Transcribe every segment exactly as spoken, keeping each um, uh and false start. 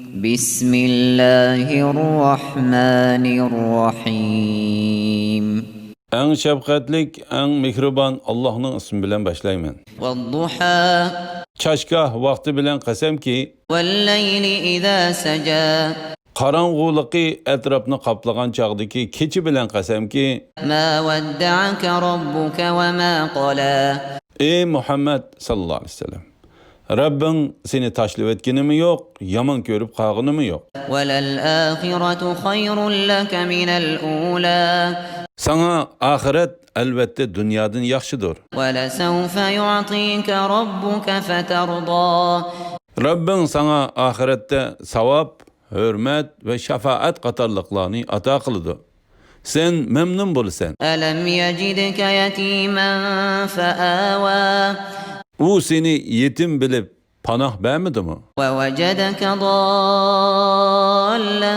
بسم الله الرحمن الرحيم. ئەڭ شەپقەتلىك، ئەڭ مېھرىبان ئاللاھنىڭ ئىسمى بىلەن باشلايمەن. والضحى. چاشگاھ ۋاقتى بىلەن قەسەمكى، والليل إذا سجى. قاراڭغۇلۇقى ئەتراپنى قاپلىغان چاغدىكى كېچە بىلەن قەسەمكى، ما ودعك ربك وما قلى. ئەي مۇھەممەد ساللاللاھۇ ئەلەيھى ۋەسەللەم، رەببىڭ سېنى تاشلىۋەتكىنىمۇ يوق، يامان كۆرۈپ قالغىنىمۇ يوق. وللآخرة خير لك من الأولى. ساڭا ئاخىرەت ئەلۋەتتە دۇنيادىن ياخشىدۇر. ولسوف يعطيك ربك فترضى. رەببىڭ ساڭا ئاخىرەتتە ساۋاب، ھۆرمەت ۋە شاپائەت قاتارلىقلارنى ئاتا قىلىدۇ. سەن مەمنۇن بولىسەن. ألم يجدك يتيما فآوى. ئۇ سېنى يېتىم بىلىپ پاناھ بەرمىدىمۇ؟ ووجدك ضالا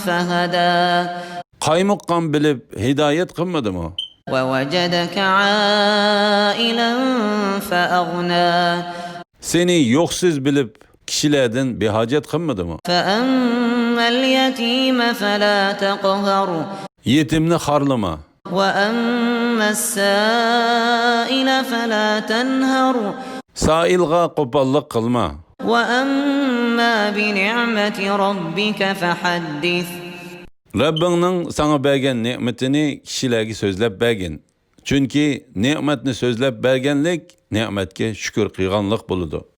فهدى. قايمۇققان بىلىپ ھىدايەت قىلمىدىمۇ؟ ووجدك عائلا فأغنى. سېنى يوقسۇز بىلىپ كىشىلەردىن بىھاجەت قىلمىدىمۇ؟ فأما اليتيم فلا تقهر. يېتىمنى خارلىما. وأما السائل فلا تنهر. سائىلغا قوپاللىق قىلما. وأما بنعمة ربك فحدث. رەببىڭنىڭ ساڭا بەرگەن نېمىتىنى كىشىلەرگە سۆزلەپ بەرگىن. چۈنكى نېمەتنى سۆزلەپ بەرگەنلىك نېمەتكە شۈكۈر قىلغانلىق بولىدۇ.